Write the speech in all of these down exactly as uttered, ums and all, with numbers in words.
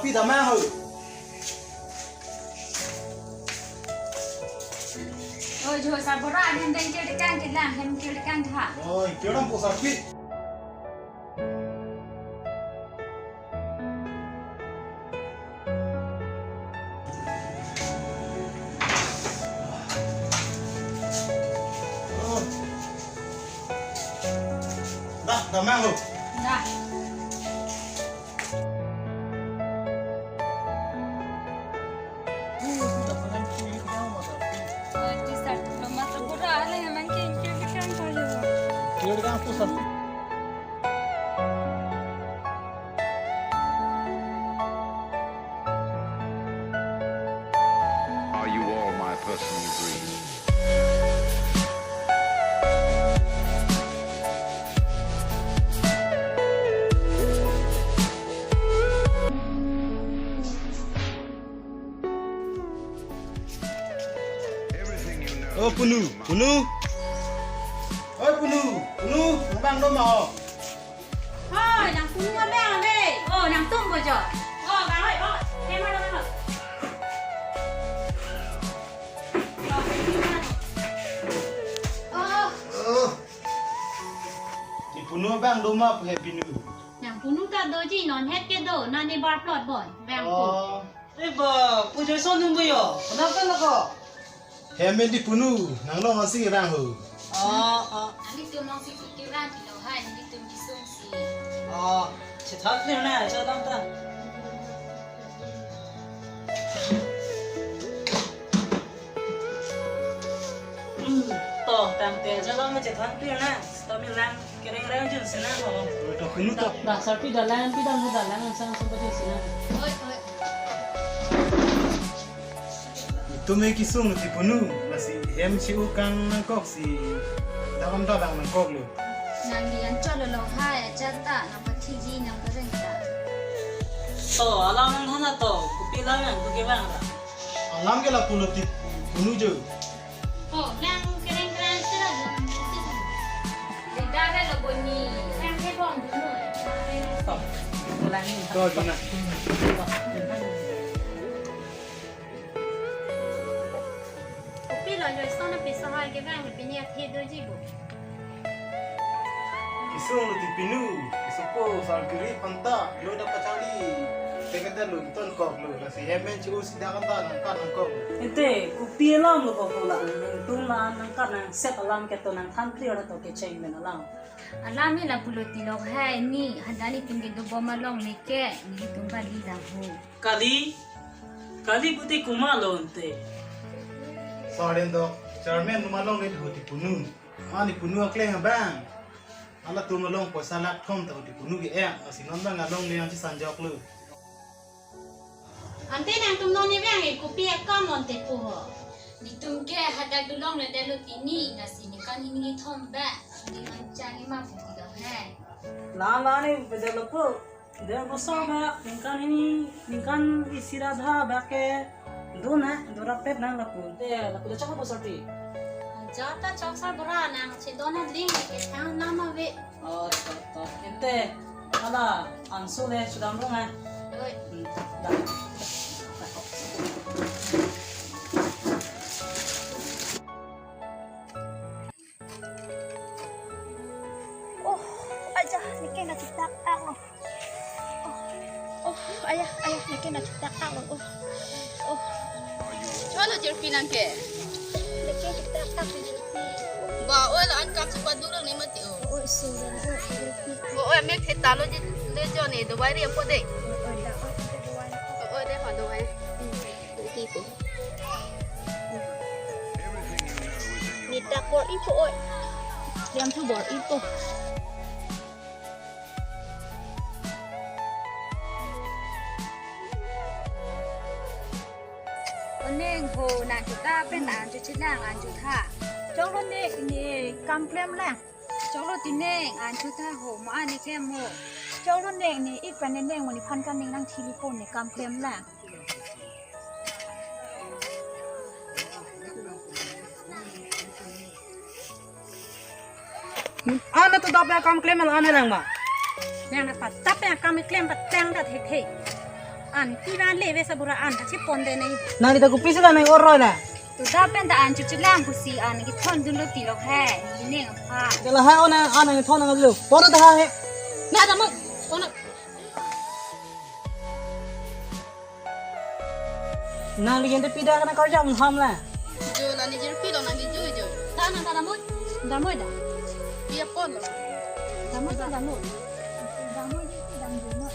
Damang ho. Oi, jo, sarbura, hem deng kir dekang kelang, hem kir dekang tha. Oi, kir dam pusar pi. Dah, damang ho. Dah. Are you all my personal dreams? Oh, Punu, Punu. Oi, Punu, Punu, nang bang doma ho? Hoi, nang Punu abang ave. Oh, nang tum bo jo. Oh, bang oi, oh, tema dong, oh. Oh, tema dong. Oh. Oh. Di Punu bang doma pu he Punu. Nang Punu ta doji, non het kedo, nani bar plot boy, bang ko. Oh. Eh, ba, pu Joyson nunggu yo. Kenapa lo ko? Hem di Punu, nang long asi rang ho. Oh, oh. Nelitum long si kiki rang di lo hai, nelitum kisung si. Oh, chethan ni na, chethan ta. Hmm, to, tangte, chethan ni chethan ni na. Kami lang kereng reng jun sina ho. Oi, to Punu to. Dah, sarpi dah lang, pi dah, dah lang, sang sang baju sina. Oi, oi. Itum e kisung ti Punu, lasi hem si ukang nangkok si, dalam dalam nangkok lo. Nang di anchot lo lo hai, achar ta, nang pathiji, nang pareng ta. To, alam nang thana to, kopi alam nang kopi bang ta. Alam ke lapulo ti Punu jo. Oh, nang kereng kereng sila dun. Tidak ada lo boni. Nang ke bom dulu. To, ulangi. To, duna. Kopi lo Joyson na piso hai ke bang pini athe doji bo. Kisung lo ti Punu, kisung po sar kiri panta, lo da pachali, tengah da lo iton kok lo, lasi hem si usi da kanta nangkan nangkok lo. Ente, kopi alam lo kok lo, nangtum la nangkan nang set alam ke to nangthan clear to kecheng pen alam. Alam ni lapulo ti lo hai ni, hadak nelitum kedo bom along ni ke, nelitum bali lahu. Kali, kali puti komat lo ente. Saren dok, chairman atum along ni lahu ti Punu. Ani Punu akleng abang. Halatum along poisa lakh thom ta ti Punu ke-en, lasi non bang along le yang si sanjok lo. Ante nangtum non ni bang e kopi akam non te pu ho. Nelitum ke hadak dolong le delo tini, lasi ningkan hini thom ba. Di mancang ima puti lo hai. Lama ni pedelo pu. Dia bosor ba, ningkan hini, ningkan isi ra dha ba ke, dun eh, dun rapet nang lapu. Te, lapu dah chok bosor ti. Jata chok sarbura nang, si dona dling ke thang nama ve. Oh, to, to. Ente, hala, angsu le sudam rong eh. Oi. Hmm, dah. Oh, ayah, neke na chitak ang. Oh, oh, ayah, ayah, neke na chitak ang. Oh, oh. Cholo jirpi nang ke. Neke chitak ang jirpi. Ba, oi la an kam supa dulu ni mati oh. Oh, sudah, oh, jirpi. Oh, oi, mek theta lo ji, le jo ni, dawai ri ampo de. Oh, oh, dah, oh, dah, dawai. Oh, oi, de, ha, dawai. Hmm. Iti ko. Nitak bor-i po oi. Yang tu bor-i po. Oneng ho nang kita pen anju chinang anju tha. Choklo ne ni kam klem lang. Choklo ti neng anju tha ho ma ani klem ho. Choklo neng ni ik pen neng mo ni phan kan neng nang thili po ne kam klem lang. Ana tu dap ya kam klem la ana lang ma. Yang na pat tap ya kam klem pat tang ta thek thek. An, pi ra le ve sabura an, kachi pon de nai. Nang di ta kopi sila nang oroi na. Tu da pen ta an chuchu lam pusi an, kethondun lo tilok he, ne aphan. Kala ha ona an nang thon nang lo. Pon ta ha he. Na da mo, pon. Nang ligen te pida kana karja mun ham la. Jo, nang ni jirpi lo, nang ni jo jo. Ta na ta da mo. Da mo da. Pia pon lo. Da mo da mo. Da mo da mo.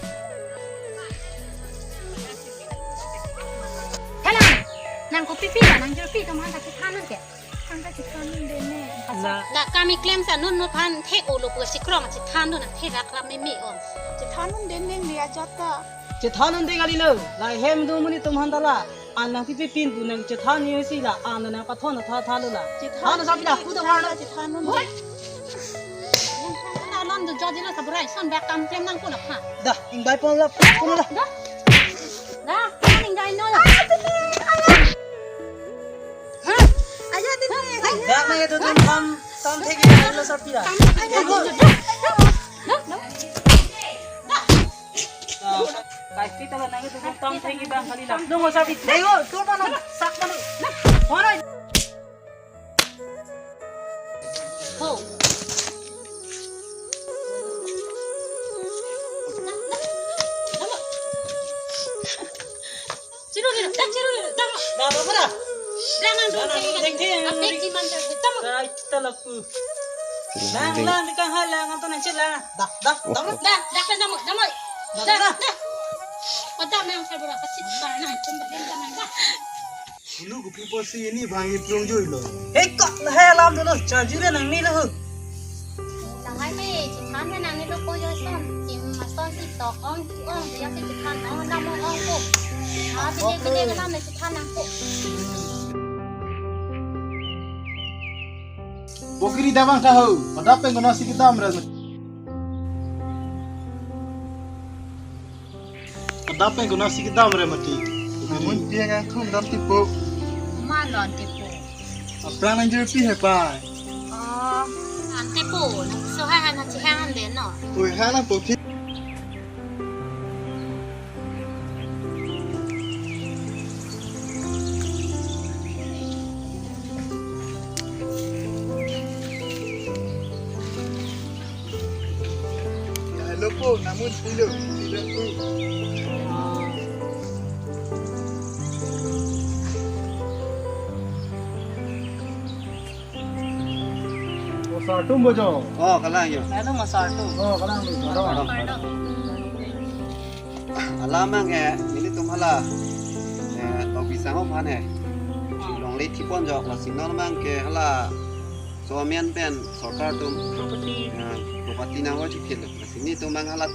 Hala. Nang kopi pida, nang jirpi to man ta kethan ke. Than ta kethan de ne. Na. Na kami klem sa non non phan thek olo pu si krong si than do na thek rak ram me me om. Chethan un den neng ria jata. Chethan un den kali lo. La hem do muni tum han ta la. An nang pipi pin pu nang chethan ni si la an nang pathon tha tha lo la. Chethan. An sa pida ku ta la. Chethan un. Hoi. Yang kan na lon do jodi lo sabrai son ba kam klem nang ko la pha. Da, ingbai pon la, pon la. Da. Da, kan ingbai no la. Ha? Ayo, tini. Da, na ye tu tu tam tam thek lo sa pida. Ayo, da. Kai kita la nang itu tam thek bang kali la. Nung sa pit. Ayo, tu mana? Sak mana? Mana? Ho. Chiru ni, dah chiru ni, dah. Dah, dah, dah. Jangan dulu, jangan dulu. Apa yang gimana? Dah. Dah, kita laku. Lang, lang, di kang hai lang, anton aja lang. Dah, dah, dah. Dah, dah, dah, dah. Dah, dah, dah. Pada main saya berapa sih? Dah, nah, coba yang mana dah. Ulu kupi posi ini bang iplung jui lo. Hei kok lahai alam dulu, charju dia nang ni lo. Lahai me, chethan me nang ni lo ko yo son. Tim mason si tok ong tu ong, dia si chethan ong lam ong ko. Ah, bile bile ke lam me chethan nang ko. Bokiri damang tahu, pada peng kena si kedam ran. Kedam pen kena si kedam re mati. Namun piang angthum dam tipo. Aman lo tipo. Aphrang nang jirpi he pai. Oh, an tipo. Nang so ha ha na chihang an de no. Oi ha na poti. Hello po, namun silo, silo po. Oh, sartum bojo. Oh, kalang yo. Ano ma sartum? Oh, kalang yo. Sartum. Sartum. Alam abang ke, nelitum hala, eh, office ang aphan he. Longle thipon jok, lasi non abang ke hala, so amen pen sorkar atum, property, eh, property nangvoi chukthelo. Lasi nelitum abang hala,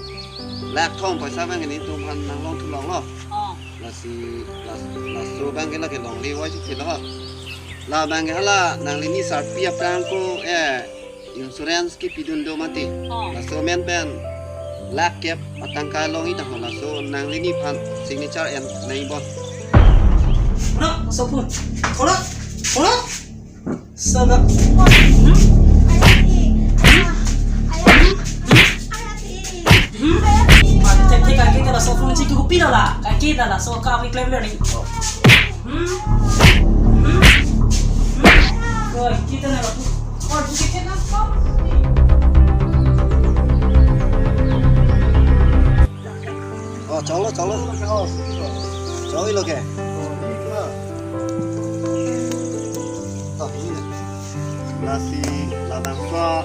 lakh thom paisa abang nelitum aphan nanglong thu longlo. Oh. Lasi, las-, laso abang ke lake longle voi chukthelo. La abang ke hala, nanglini sarpi aphrang ko, eh, insurance kipidun do mati. Oh. Laso amen pen lakh kep atangka longji ta ho, laso nanglini aphan signature en nai bot. Hono, so phone. Hono, hono. Sana. Hmm? Hmm? Thek thek kaki ta la so phone chiki kopi la la. Kaki ta la so ka wi klem ni. Hmm? Hmm? Hmm? Koi, kita na la. Oh, cholo, cholo. Cholo lo ke. Oh, ini. Lasi labangso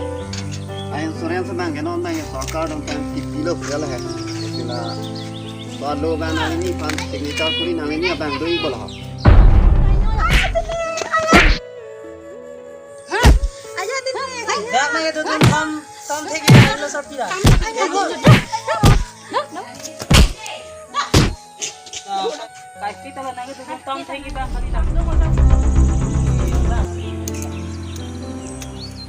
a-insurance abang ke non abang sorkar atum pen kipilo puya le he. Sila so alo abang nanglini aphan signature kuri nanglini abang do-ik bolo. Dak na itu tam tam thek lo sarpi la. Kai kita la nang itu tam thek bang kali la.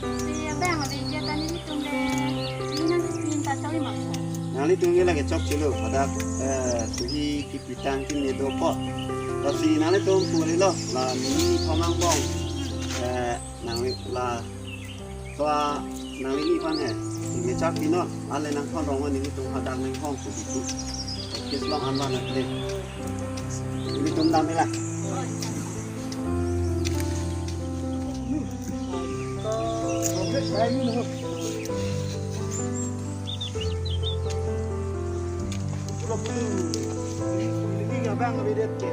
Iya bang, abang dia tadi ni tum deh. Ini nanti minta tahu maksud. Nanglitum ke lake chok chelo, pada, eh, suhi kipitang kine dopo. Lasi nanglitum puri lo, la nini thom angbong. Eh, nangli la, so a, nanglini aphan he. Ningchak pinon, ale nangthon rong nelitum hadak nanghong pu bitu. Long anwan atlet. Ilitum dam hela. Ini abang update ke.